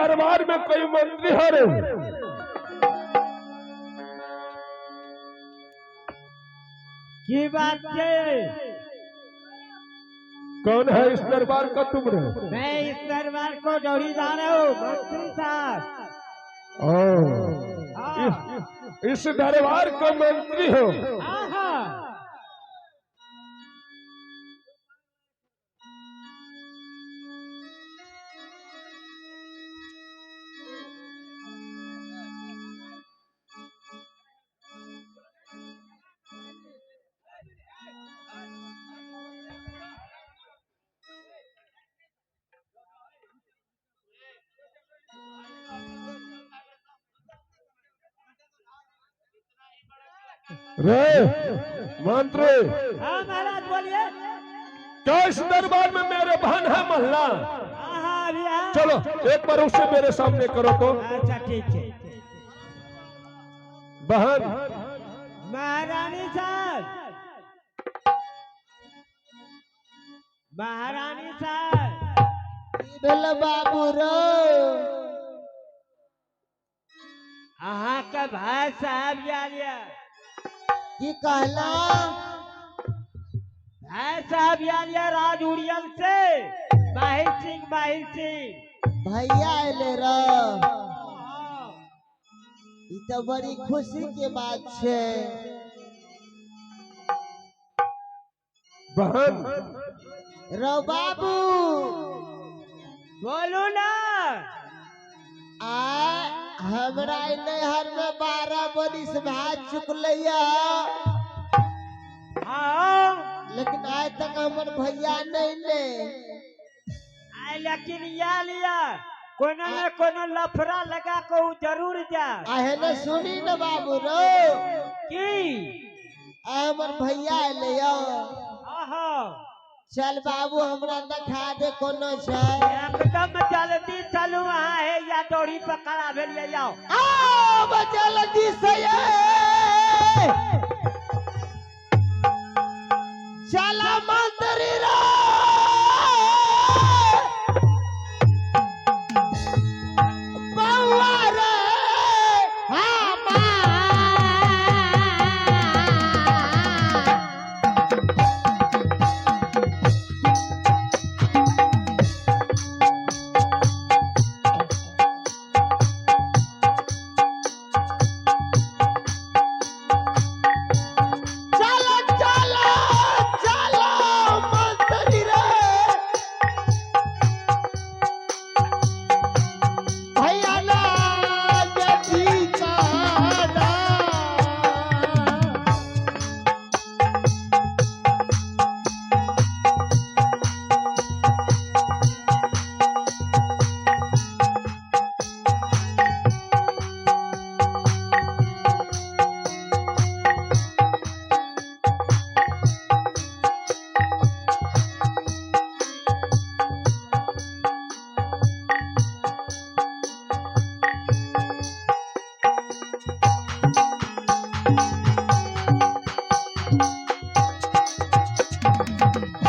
दरबार में कोई मंत्री है रे? की बात है? कौन है इस दरबार का तुम रे? मैं इस दरबार को दौड़ी जा रहा हूँ मंत्री साहब। ओ, इस दरबार का मंत्री हो? हाँ हाँ। रे मंत्री। हाँ महाराज बोलिए। क्या इस दरबार में मेरे बहन है महला? हाँ हाँ अभी है। चलो एक बार उसे मेरे सामने करो तो। अच्छा ठीक है। बहन। महारानी साहब, महारानी साहब। की भेल बाबू रो? अहाँ के भाई साहब आयल ये। की कहला? भाई साहब आयल ये राज उड़ियल से, माहिर सिंह, माहिर सिंह। भैया एले रो? हाँ। ई तो बड़ी खुशी के बात छे। बहन। रो बाबू। बोलू ना। आ हमरा ई नैहर में 12 बरिस भा चुकले। हाँ। लेकिन आइ तक हमर भैया नहीं ले। आय लेकिन आयल ये, कोनो न कोनो लफड़ा लगा के उ जरूर जा। आहे ने सुनी न बाबू रो। की? आ हमर भैया एले यो। हाँ हाँ। चल बाबू, हमरा देखा दे कोनो छै। एकदम जल्दी चलू, अहाँ है या दौड़ी पकड़ा भेलिए जाओ। आ जल्दी से ये चला मंत्री रे। बउआ रे हमार। चलो चलो चलो मंत्री रे, भैया ना जदी काना।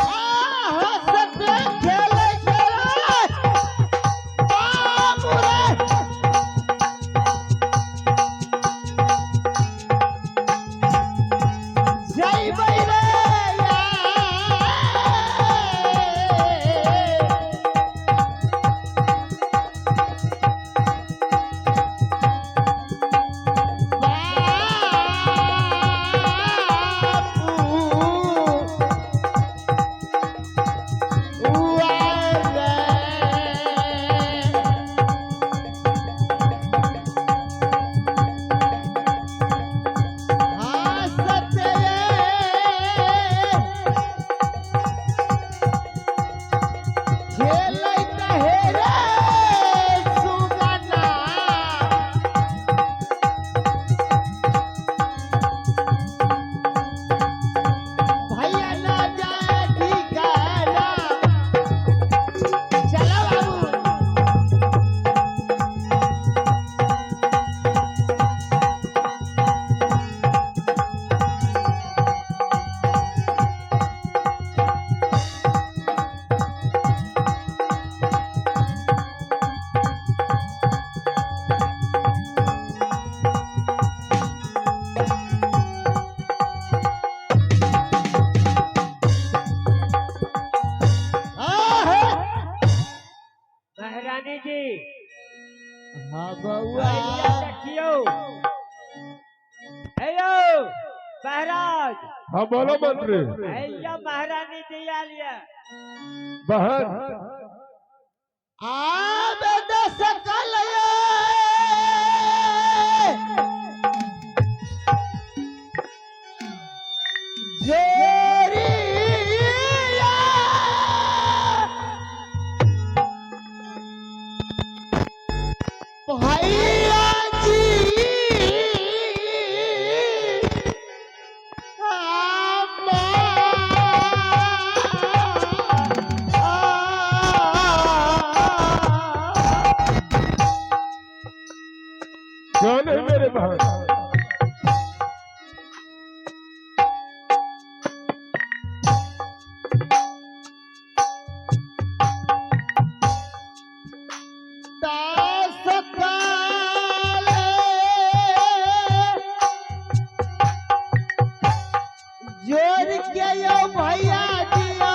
आ हंसते खेले खेले बाबू रे। जइबै रे या। बापू हाँ बउआ। भैया देखियौ, हे यौ महाराज। हाँ बोलो मंत्री। भैया महारानी जी आयल ये। बहन। आब दस कल जोरिया भैया जी आमा। क्यों नहीं मेरे बहन? दास काले जोर के यो भैया दिया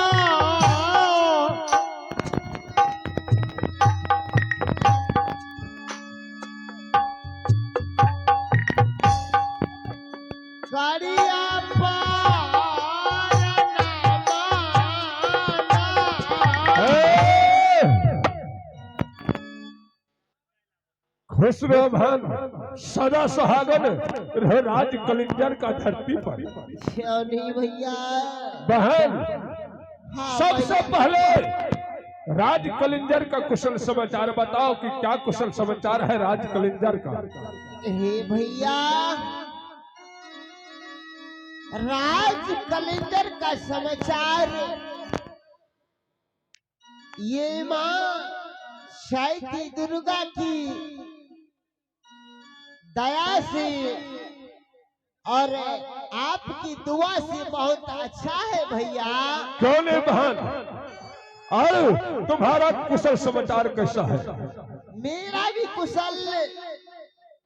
करिया पार ना माना। खुश रहो बहन, सदा सुहागन रहो राज कलिंजर का धरती पर। क्यों नहीं भैया? बहन, हाँ सबसे भैया। पहले राज कलिंजर का कुशल समाचार बताओ कि क्या कुशल समाचार है राज कलिंजर का। हे भैया, राज कलिंजर का समाचार ये माँ शैती दुर्गा की दया से और आपकी दुआ से बहुत अच्छा है भैया। क्यों नहीं बहन, और तुम्हारा कुशल समाचार कैसा है? मेरा भी कुशल